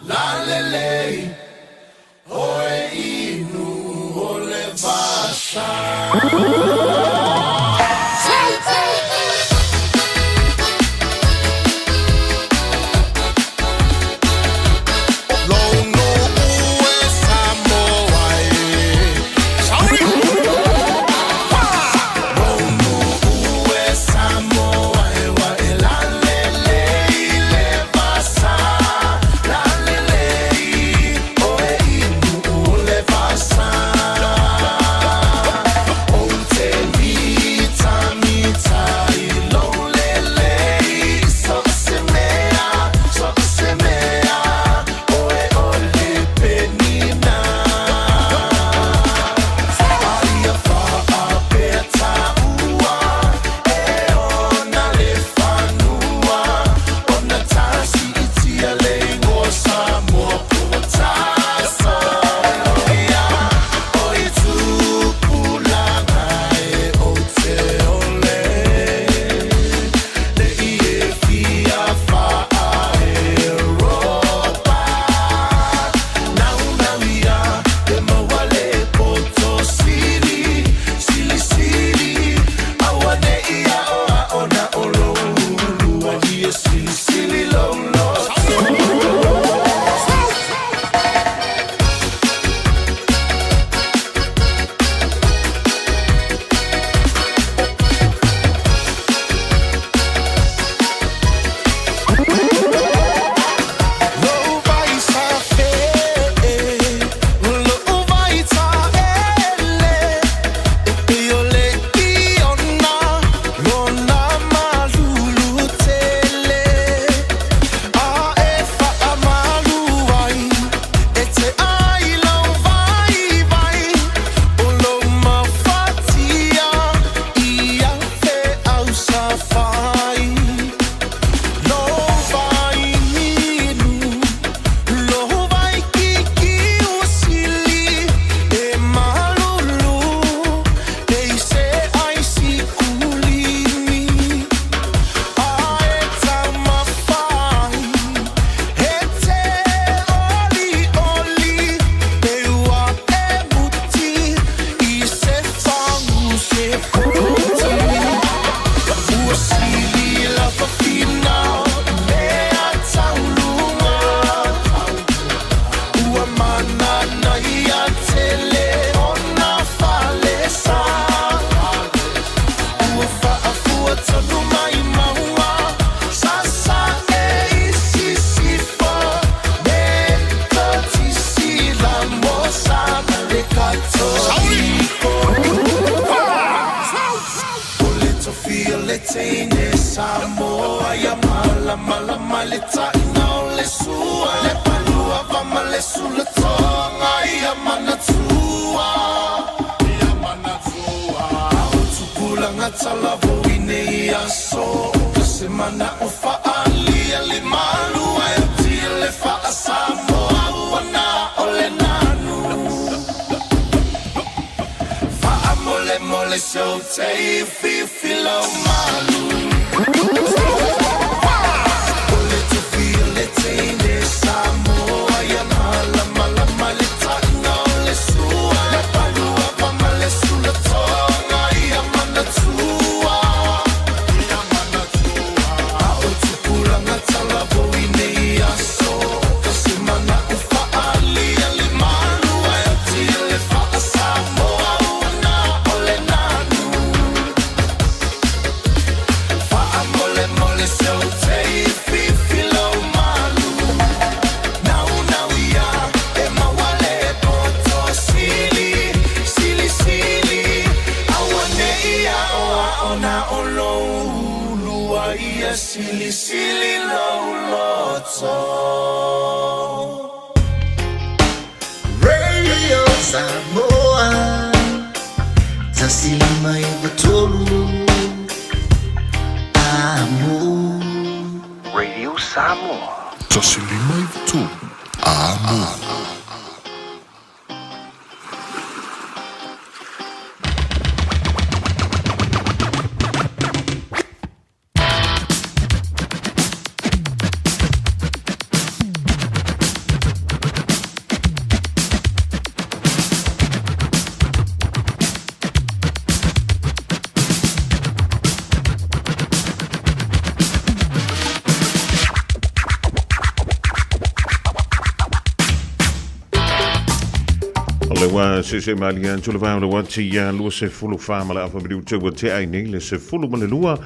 Lalelei oe inu o le vasa. Ua sese malia atu le vao le wati ia 24 ma le afa minuta ua tea ai nei le 12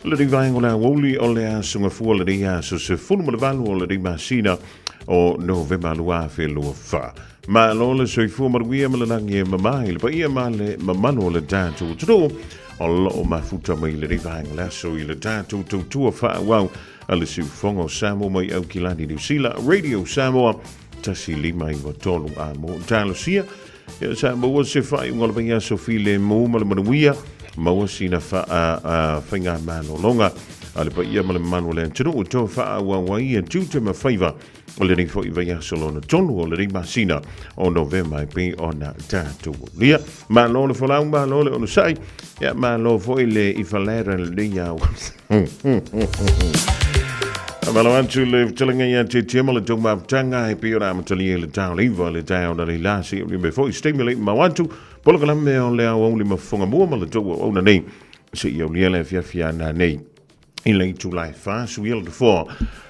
le rivaenga o le aoauli o le aso gafua lenei aso 18 o lenei masina o Novema 2024. Malo le soifua manuia ma le lagi e mamā i le paia ma le mamalu o le tatou atunuu o loo mafuta mai lenei vaega o le aso i le tatou tautua faaauau a le Siufofoga o Samoa mai Aukilani Niu Sila Radio Samoa 1593 a mo talosia ia sa maua se faaiuga o le vaiaso filemu ma le manuia maua sina faigamalologa a le paia ma le mamalu o le atunuu toe faaauau ai ia tiute ma faiva o lenei foi vaiaso lona tolu o lenei masina o Novema e pei ona tatou aulia. Malo le folau, malo le onosai, ia malo foi le ifalera lenei au. Malo atu le fetalaiga ia te tia ma le tou mafutaga e pei ona amatalia i le taeao leiva le taeao na leila se i me foi se taimi le mau atu polokalame o le aoauli mafofoga mua ma le tou auauna nei se i aulia le afiafi ana nei i le itula e 4 suia le 4.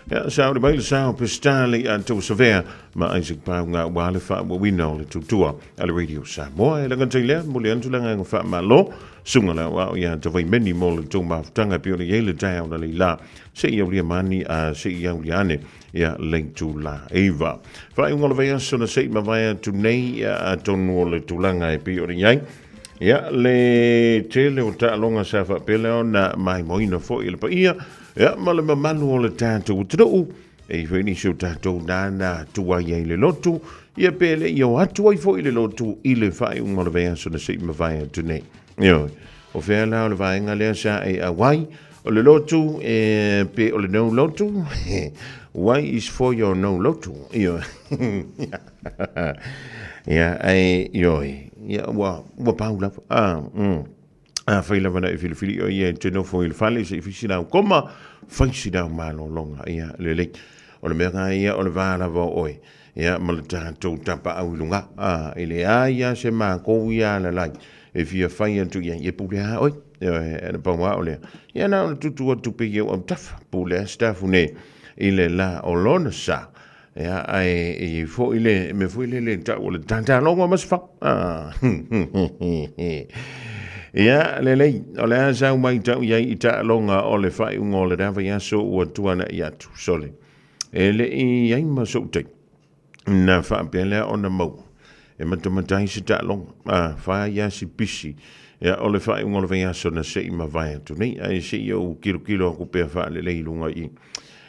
Ia, sa uri mai le sao Peseta le ia tau savea ma Isaac Paunga ua le faaauauina o le tautua a le Radio Samoa. E laga tai lea, muli atu le agaga faamalo, sunga le auau ia tawai meni mo le tou mafutaga e pei ona i ai le taeao na leila se i aulia mani a se i aulia ane ia le itula 9. Faaiuga o le vaiaso na se i mavae atu nei ia atonu o le tulaga e pei ona i ai. Ia, le tele o taaloga sa faapea lea ona maimoaina foi e le paia, ia, ma le mamalu o le tatou atunuu, e i foi nisi o tatou nana tuai ai le lotu, ia pe le i o atu ai foi le lotu i le faaiuga o le vaiaso na se i mavae atu nei. Ioe, o fea la o le vaega lea sa e auai, o le lotu, e, pe o le no lotu, why is for your no lotu, ioe. Ia, ae, ioe, ia, ua, ua pau lava. Ah, A fai lava na e filifili o ia e te nofo i le fale se i fai sina au koma, fai sina au malologa. Ia, lelei. O le mea lena ia o le va lava o oe. Ia, ma le tatou tapaau i luga. Ah, e leai lava se matou ia alalai e fia fai atu i ai, e pule lava oe. Ioe, e na pau lava o lea. Ia na ona tutu atu pea i ou autafa, pule lava Sitafu nei i le la o lona sa. Ia, ae e i ai foi le mea foi lele e tau o le tatalogo ma se fao. Ah. Ia, lelei, o le a sau mai tau i ai i taaloga o le faaiuga o le la vaiaso ua tuana'i atu, sole. E le i i ai ma sou taimi, na faapea lea ona maua e matamata ai se taaloga, a fai lava si pisi, ia, o le faaiuga o le vaiaso na se i mavae atu nei, ae se i ou kilokilo aku pea faalelei i luga i i.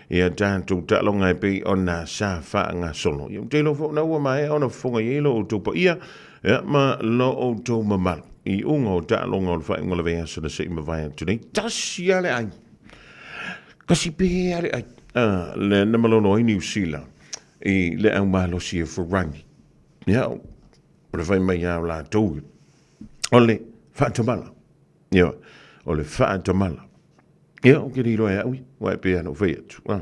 Ia tatou taaloga e pei ona sa faagasolo. Ia, ou te iloa foi ona ua maea ona fofoga i ai lo outou paia, ia, ma lo outou mamalu i iuga o taaloga o le faaiuga o le vaiaso na se i mavae atu nei. Tasi lava le ai. Tasi pea le ai. Ah, le na malolo ai Niu Sila i le au malosi e Ferrari. Ia, o le fai mai lava o latou, o le faatamala. Ia, o le faatamala. Ia, ou te le iloa e au ia, aua e pei lava ona ou fai atu, ah,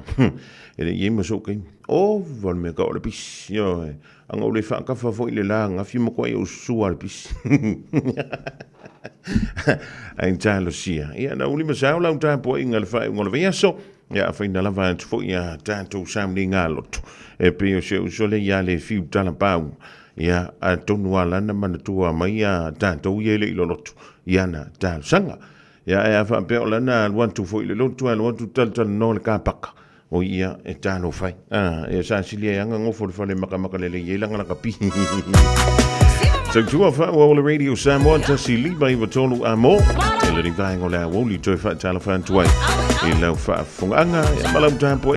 e le i i ai ma sou taimi. Ova le mea tau o le pisi, ioe. A na ou le faatafa foi i le la ananafi, matuai ou sua le pisi. Ae talosia. Ia, na uli ma sao lau tapuaiga i le faaiuga o le vaiaso, ia afai na lava atu foi a tatou sauniga loto. E pei o si ou uso lea ia le fiu talapau. Ia, atonu a lana manatua mai a tatou ia e le i loloto i ana talosaga. Ia, ae a faapea o lana alu atu foi i le lotu, alu atu talatalanoa le kapaka, o ia e talofa ai. Ah, ia sa sili ai aga nofo i le fale makamaka lelei ai lana lakapi. Tautua faaauau o le Radio Samoa 1 5 9 3 a mo. E le vaega o le aoauli toe faatalofa atu ai i lau faafofogaaga ia ma lau tapuaiga.